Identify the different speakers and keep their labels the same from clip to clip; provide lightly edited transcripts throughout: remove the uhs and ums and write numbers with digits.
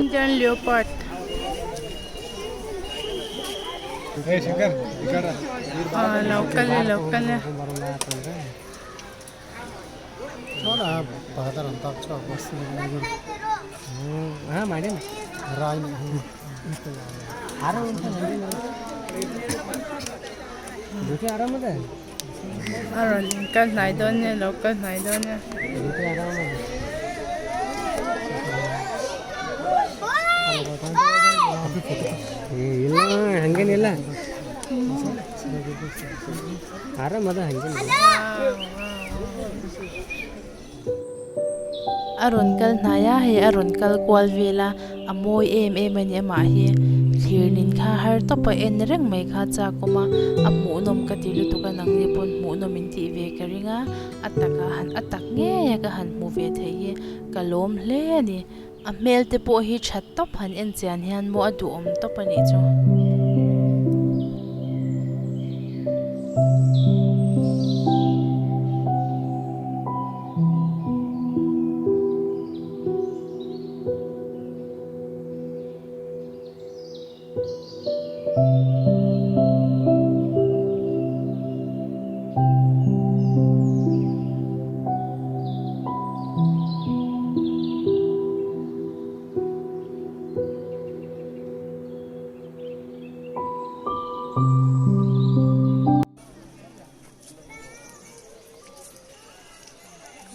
Speaker 1: Indian leopard. Aw lo kal e lo kal e. A rawn kal hnai dawn e lo kal hnai dawn e. A rawn kal hnai a hei a rawn kal kual vel a a mawi em em a ni amah hi thlir nin kha har tawp a en reng mai kha chak awm a a hmuhnawm ka ti lutuk a nangni pawn hmuhnawm in tih ve ka ring a a taka han a tak ngei a ka han hmu ve thei hi ka lawm hle a ni. A hmel te pawh hi that tawp han en chian hian maw a duhawm tawp a nih chu.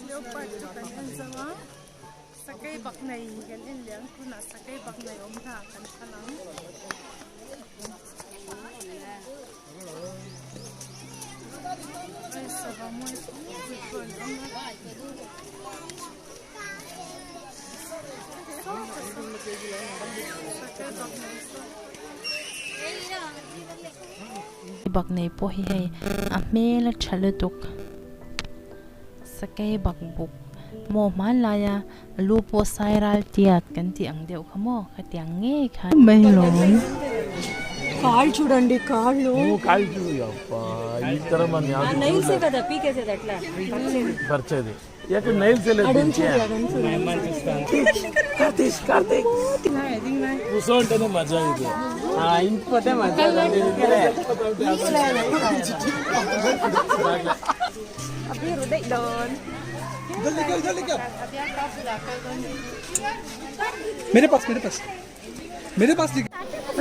Speaker 1: Leopard chu kan en zo a, sakei bak nei kan en leh ang tunah sakei bak nei awm hna kan thlan ang. Hei sava mawi pui pui an awm a. Sakei bak nei saw. Bak nei pawh hi hei a hmel a tha lutuk. Sakei bak buk maw hmanlaia lu pawh sai ral tiat kan tih ang deuh kha maw khatiang ngei kha. Mai lawm.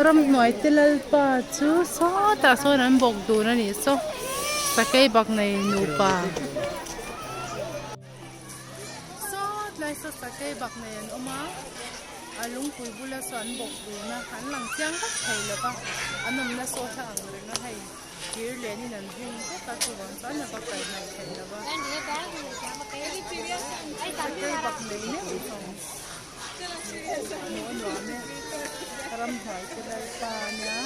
Speaker 1: Ramhnuai te lalpa chu sawtah sawn an bawk dun a nih saw sakei bak nei nupa. Sawt lai saw sakei bak nei an awm a a lungpui bula saw an bawk dun a an lang chiang vak thei lo va an awmna saw hla ang reng a hei thir lianin an hung vek a chuvang chuan a va kal hnaih theih lo va sakei bak nei meuh zawng hmuh a nuam e ramhnuai te lalpa ania.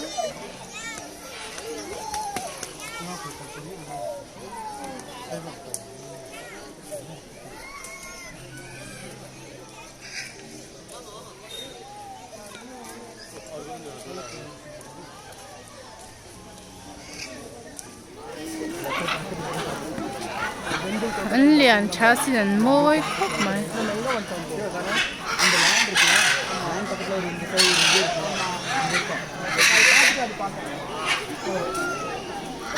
Speaker 1: An lian tha sin an mawi khawp mai.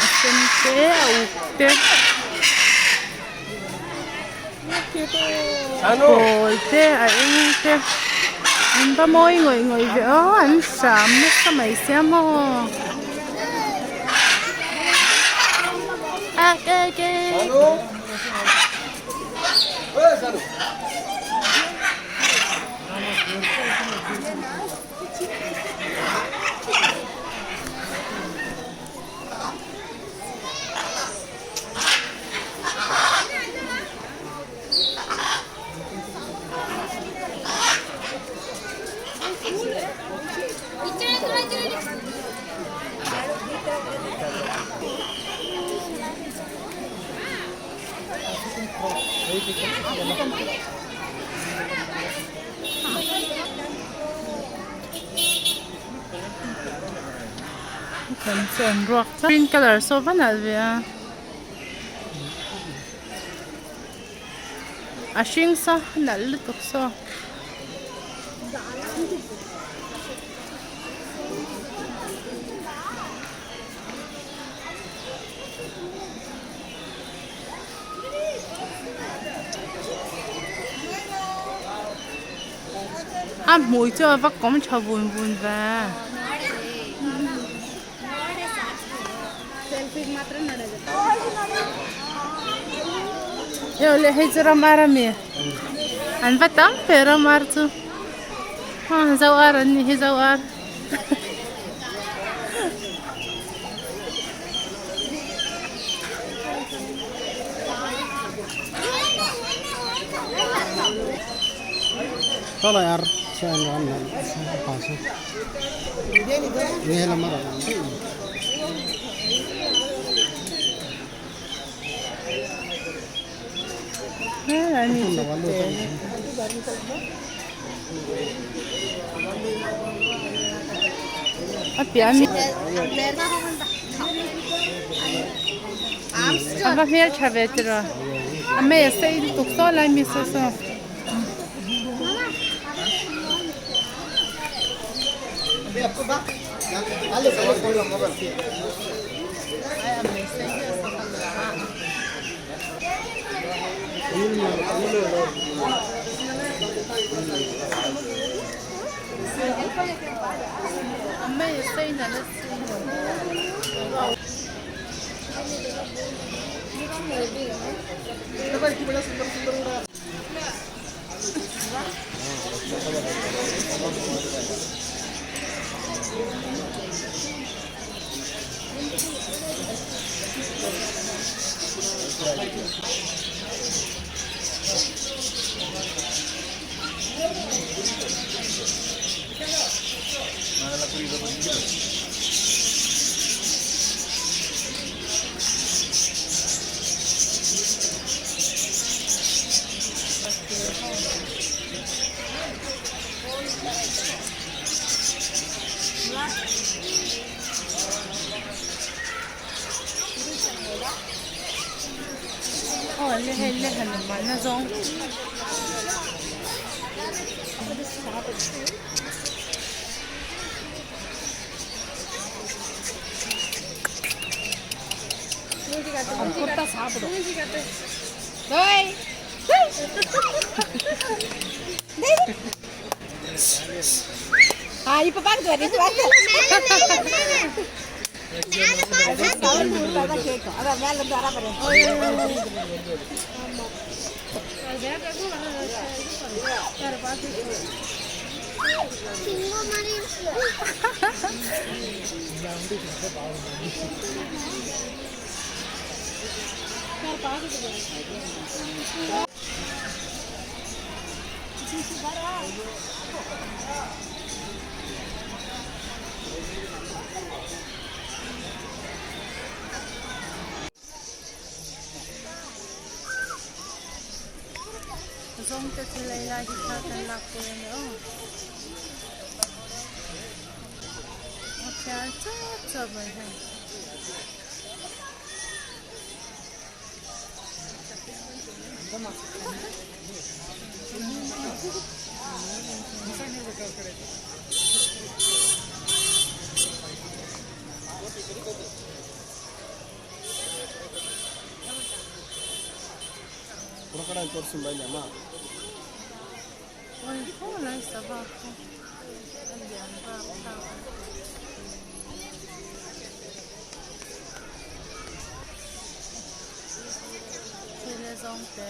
Speaker 1: A sen te a uk te a pawl te a eng te an va mawi ngawih ngawih ve aw an hram nasa mai sia maw Kan chu an ruak tlat green colour saw va nalh ve a a hring saw a nalh lutuk saw. A hmui chu a va kawm tha vun vun ve. Hei le hei chu ram ar a mi an va tam ve ram ar chu zo ar an ni hi zo ar. A piah ami a va hmel tha ve tiraw a mei a sei lutuk saw lai mi saw saw. Aw le hei le hanuman a zawng. Zawng te chu lei lai hi thla kan lak pui a ni aw. A phiar chawp chawp mai hei. Thil a zawng te.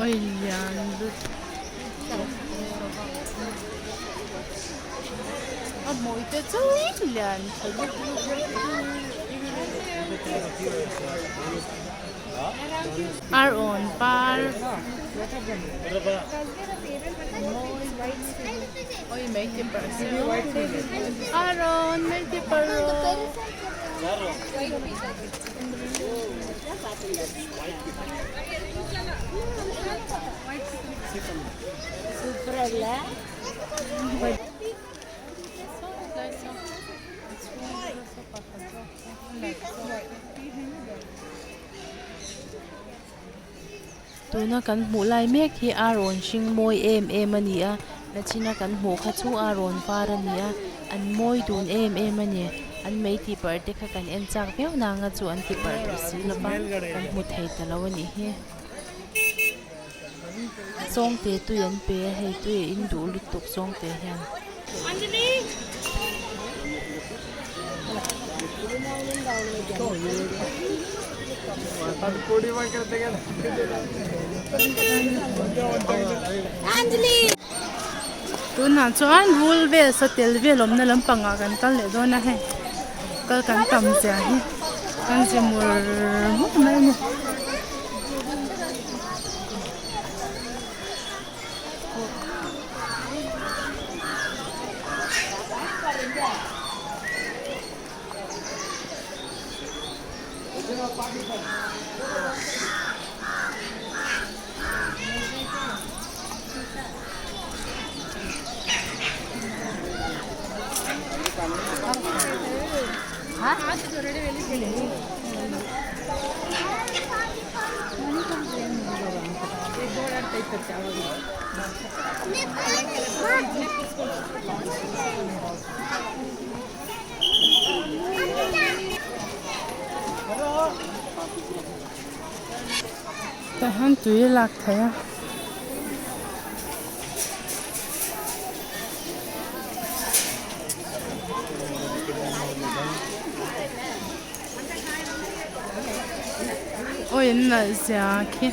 Speaker 1: Oi lian lutuk a hmui te chu lian tha lutuk ar awn par oi mai te par ar awn mai te par Tuna kan hmuh lai mek hi arawn hring mawi em em a ni a nachina kan hmuh kha chu arawn var a ni a an mawi dun em em a ni an mei tih parh te kha kan en chak viau nanga chu an ti parh duh si lova kan hmu thei ta lo a nih hi. Zawngte tui an pe a hei tui a in duh lutuk zawngte hian. Tunah chuan rul vel satel vel awmna lampangah kan kal leh dawn a hei kal kan tam zia hi kan zi mur mur mai a ni. Tah hian tui a lak theih a. Awi an nalh zia khi.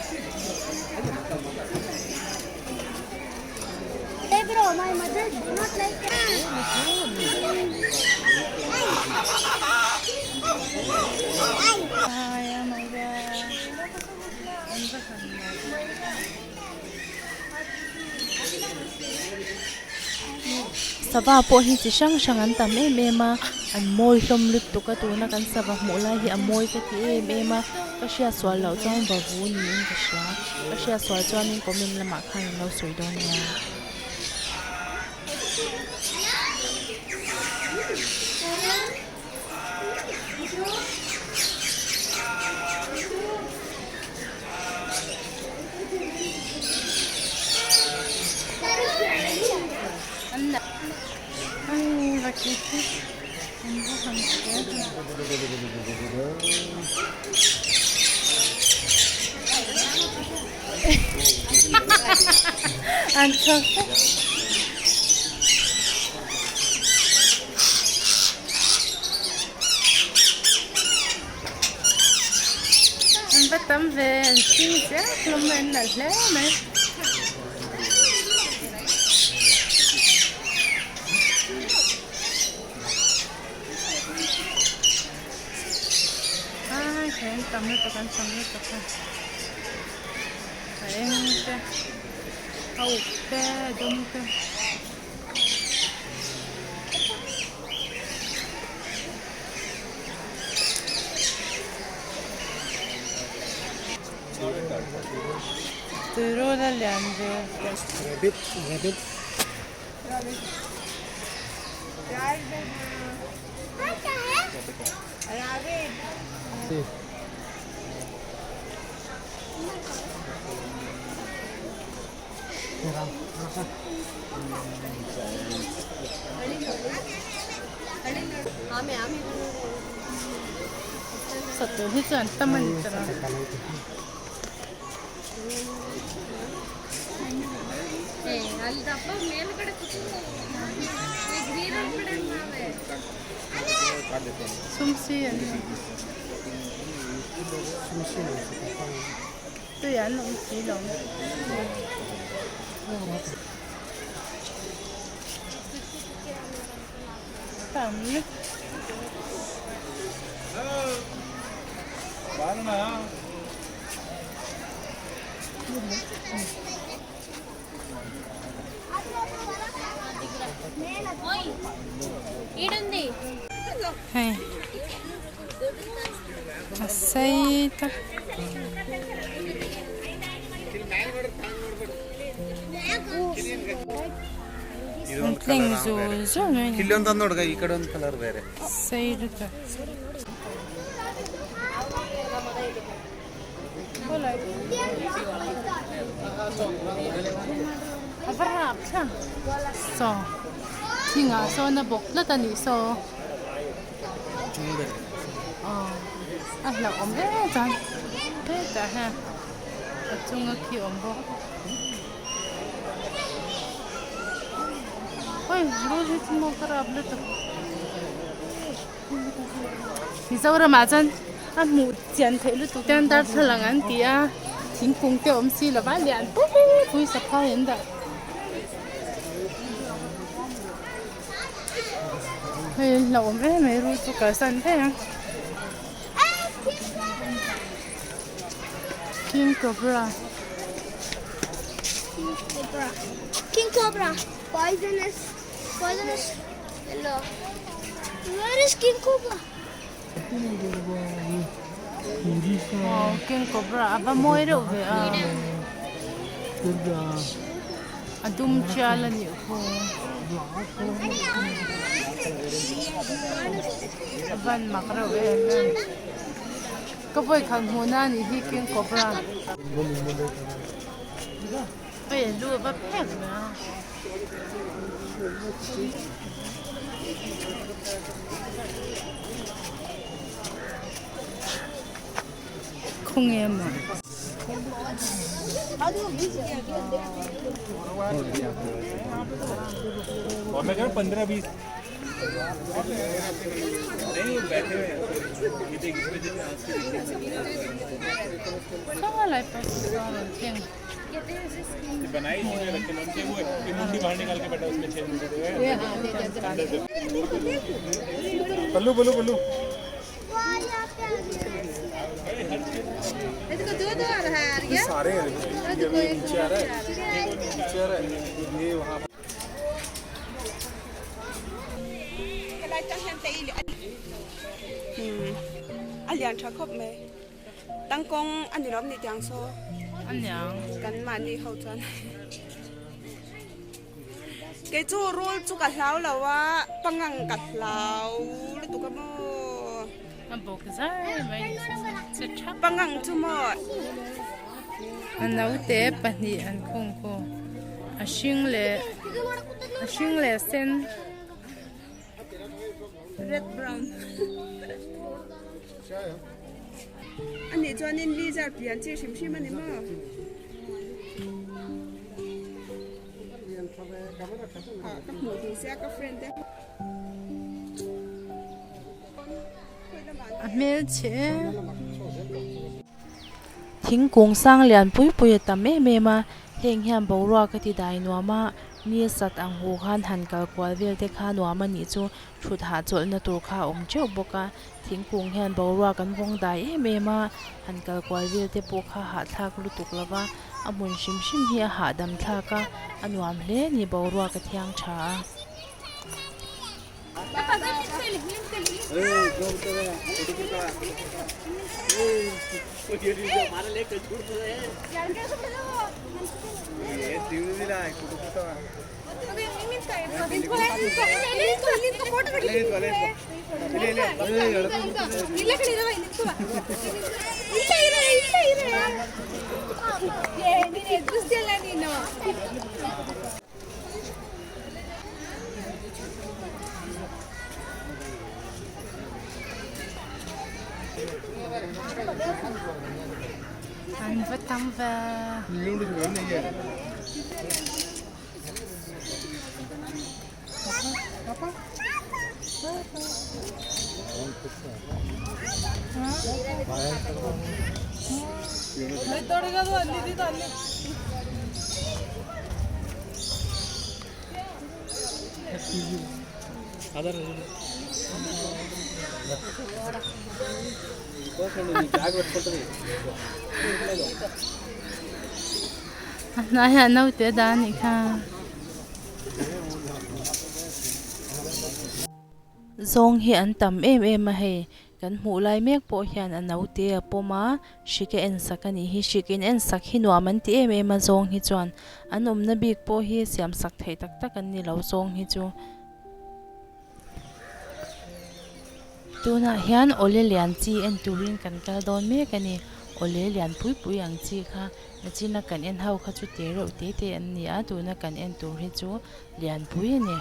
Speaker 1: Sava pawh hi chi hrang hrang an tam em em a an mawi hlawm lutuk a tuna kan sava hmuh lai hi a mawi ka ti em em a ka hriat sual loh chuan vavu niin ka hria ka hriat sual chuanin comment lamah khan an lo sawi dawn nia. An va tam ve an chhing chiah hlawm mai an nalh hle mai. Ai kha an tam lutuk an tam lutuk a a eng te a uk te a dum te. Tui rul a lian ve.
Speaker 2: Rabbit, rabbit.
Speaker 1: Satel hi chuan tam a ni ta lo. Sumsi an ni. Tui an awm si lo. Tam Hei a sei tak. An tleng zul zul mai a ni. Sei lutuk.
Speaker 3: thla saw thingah sawn a bawk tlat a nih saw aw a hlauhawm em chuan hetah hian a chunga khi a awm bawk oi rul hi chu maw ka rap lutuk Mizoramah chuan a hmuh chian theih lutuk te an darthlalang an ti a thingkung te awm si lova lian pui pui saphai an dah hei an hlauhawm em mai rul chu kalsan daih ang king cobra
Speaker 4: King cobra king cobra poisonous poisonous yellow where is king cobra
Speaker 3: aw king cobra a va mawi reuh ve a a dum tial a nih khu a van mak reuh em em ka vawikhat hmuhna a nih hi king cobra hei a lu a va phek ve a. Khawnge maw? Saw lai pawh saw a rawn thleng.
Speaker 5: A lian tha khawp mai. Tangkawng a ni lawm ni tiang saw.
Speaker 3: A niang.
Speaker 5: Kan mahni ho chuan. Kei chu rul chu ka hlau lo a, pangang ka hlau lutuk a maw.
Speaker 3: A bawk zar mai che thap.
Speaker 5: Pangang chu maw.
Speaker 3: A naute pahnih an khung khung. A hring leh a hring leh sen.
Speaker 5: Red brown. Anih chuanin lizard lian chi hrim hrim a ni maw? Ah ka hmuh duh sia ka friend te.
Speaker 3: A hmel chhe em.
Speaker 1: Thingkung sang lian pui pui a tam em em a, heng hian boruak a ti dai nuam a, ni sat ang hu khan han kal kual vel te kha nuam a nih chu thut hahchawlhna tur kha a awm teuh bawk a. Thingkung hian boruak an vawng dai em em a, han kal kual vel te pawh kha hahthlak lutuk lo va, a hmun hrim hrim hi a hahdam thlak a, a nuam hle a ni boruak a thiang tha a.
Speaker 3: An va tam ve. A hnaiah naute a dah a nih kha.
Speaker 1: Zawng hi an tam em em a hei kan hmuh lai mek pawh hian a naute a pawm a hrik a en sak a nih hi hrik in en sak hi nuam an ti em em a zawng hi chuan an awmna bik pawh hi siam sak theih tak tak an ni lo zawng hi chu. Tunah hian awle lian chi en turin kan kal dawn mek a ni. Awle lian pui pui ang chi kha nachina kan en ho kha chu te reuh te te an ni a tuna kan en tur hi chu lian pui a ni.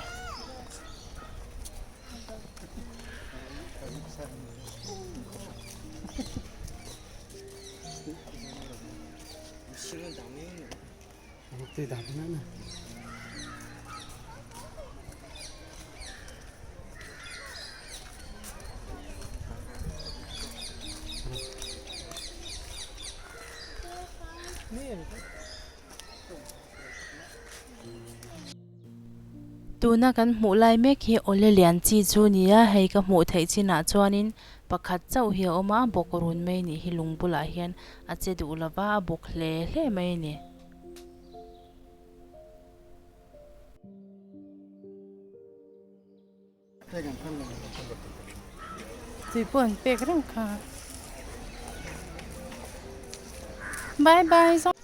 Speaker 1: Tuna kan hmuh lai mek hi awle lian chi chu a ni a, hei ka hmuh theih chinah chuanin pakhat chauh hi a awm a, a bawk run mai nih hi lung bulah hian a che duh lova a bawk hle hle mai a ni.
Speaker 3: Tui pawh an pek reng kha. Bye bye zawng.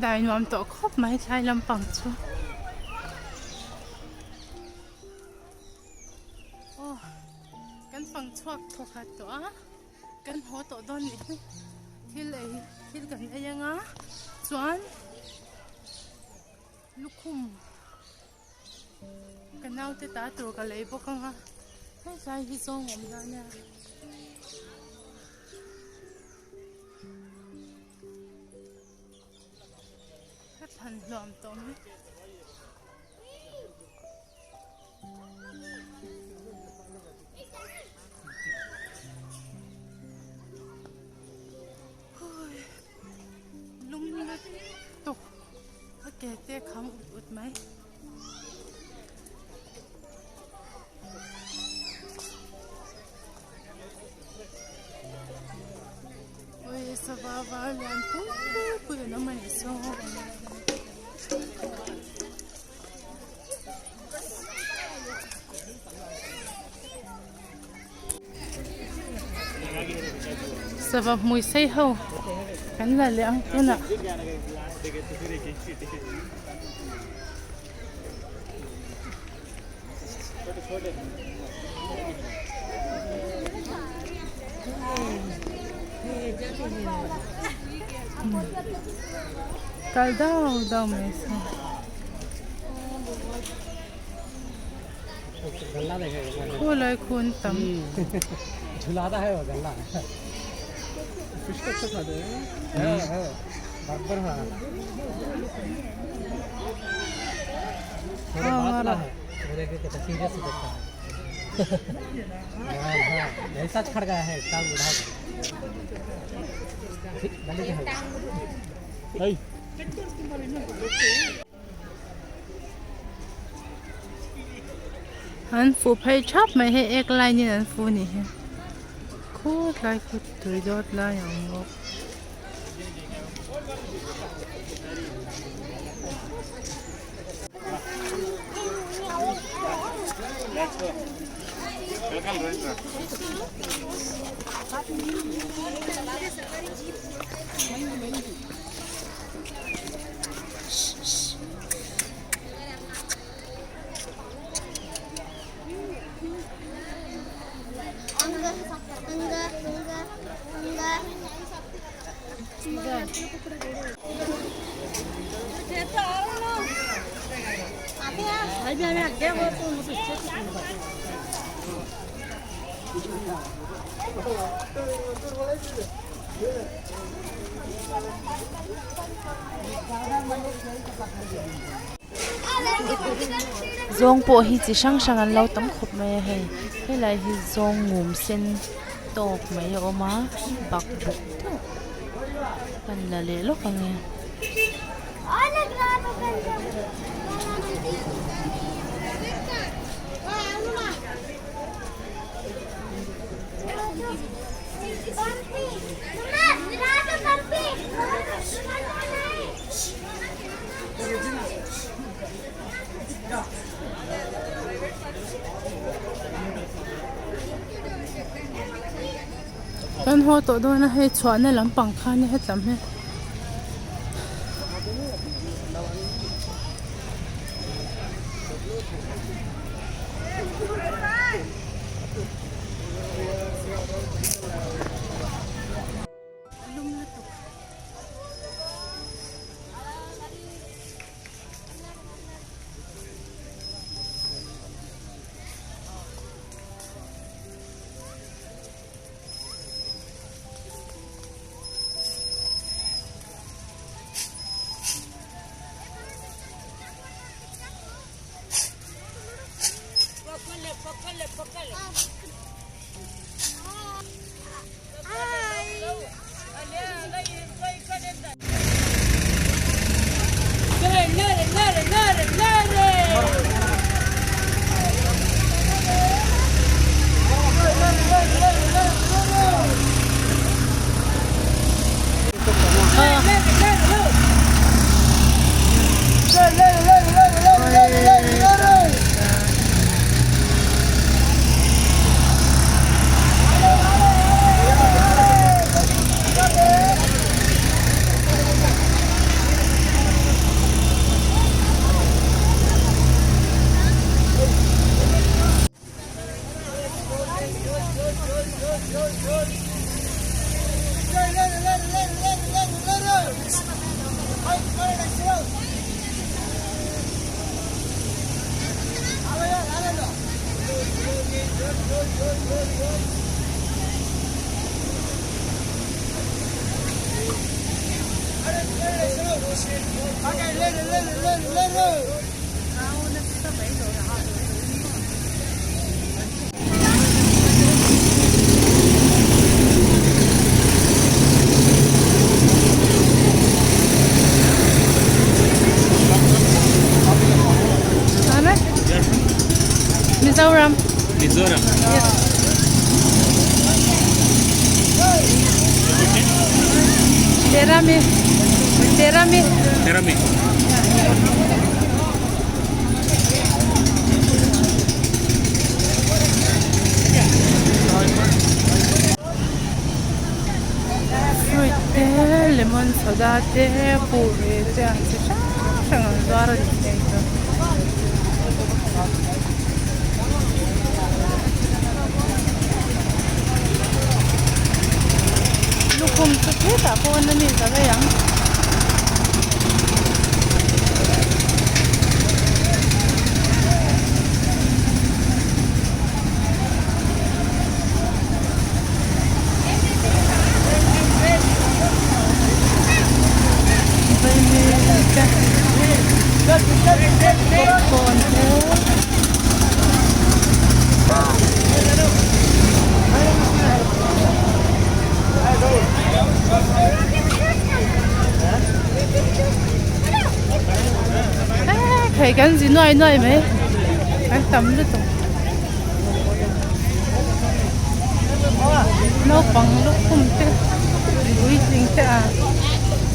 Speaker 3: Dai nuam tawh khawp mai thlai lampang chu. Aw kan fang chhuak thawkhat tawh a kan haw tawh dawn nih hi thil ei thil kan ei anga chuan lukhum ka naute ta tur ka lei bawk anga helai hi zawng awm dan ania. Ka thlan hluam tawh mai. Lum lutuk a ke te kham ut ut mai. Ui sava var lian pui pui an awm a nih saw. Sava hmui sei ho kan la leh ang tunah. Kal dau dau mai se. Khulai khun tam. An fu phei thap mai hei ek line in an fu a nih hi khutlai khu tui dawt lai a awm bawk.
Speaker 1: Zawng pawh hi chi hrang hrang an lo tam khawp mai a hei helai hi zawng ngum sen tawk mai a awm a bakbuk deuh kan la leh lawk ang e.
Speaker 3: Kan haw tawh dawn a hei chhuahna lampang khan hetlam hi. Lum lutuk. Mizoram.
Speaker 6: Mizoram.
Speaker 3: Terami. Terami.
Speaker 6: Terami.
Speaker 3: Fruit te lemon soda te puri te ang chi hrang hrang an zuar a ni thei chu. Lukhum chu thetah pawh an la ni ta daih ang. Popcorn te Thei kan zi nuai nuai mai kan tam lutuk naupang lukhum te puitling te a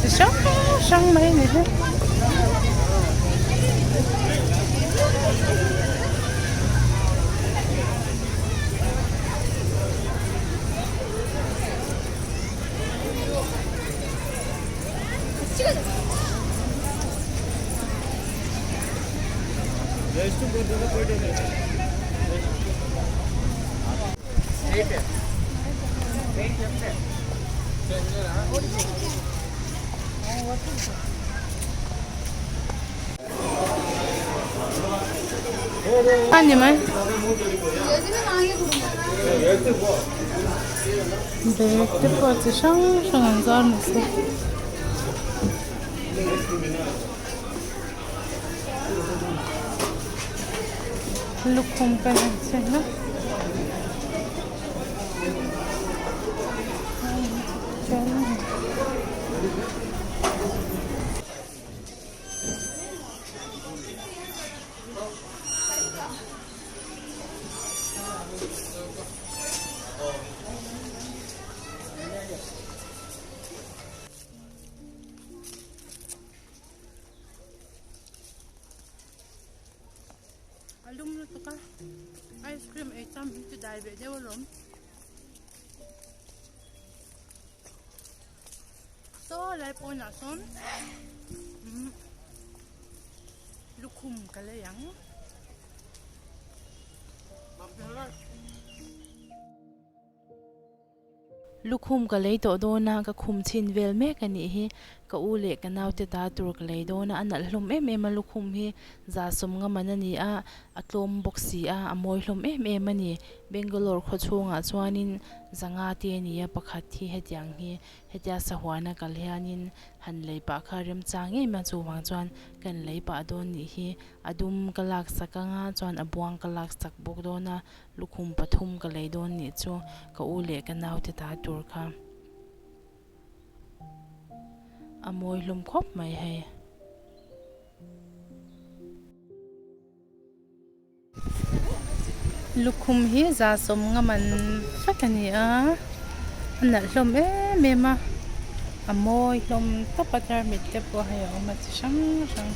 Speaker 3: chi hrang hrang mai a ni hi. A ni mai bag te pawh chi hrang hrang an zuar nasa. Lukhum kan en chhin a. A lum lutuk a ice cream ei tam hi chu dai ve deuh alawm saw lai pawnah sawn lukhum ka lei ang.
Speaker 1: Lukhum ka lei tawh dawn a, ka khum chhin vel mek a nih hi. Ka u leh ka naute ta tur ka lei dawn a, a nalh hlawm em em a lukhum hi za sawm nga man a ni a, a tlawm bawk si a, a mawi hlawm em em a ni. Bangalore khaw chhungah chuanin zanga te a ni a, pakhat hi hetiang hi hetia sahuana kal hianin han lei pah kha remchang em a, chuvang chuan kan lei pah dawn nih hi. A dum ka lak sak anga chuan a buang ka lak sak bawk dawn a. Lukhum pathum ka lei dawn nih chu ka u leh ka naute ta tur kha a mawi hlawm khawp mai hei.
Speaker 3: Lukhum hi za sawm nga man vek a ni a, a nalh hlawm em em a, a mawi hlawm tawp a tarmit te pawh hei a awm a chi hrang hrang.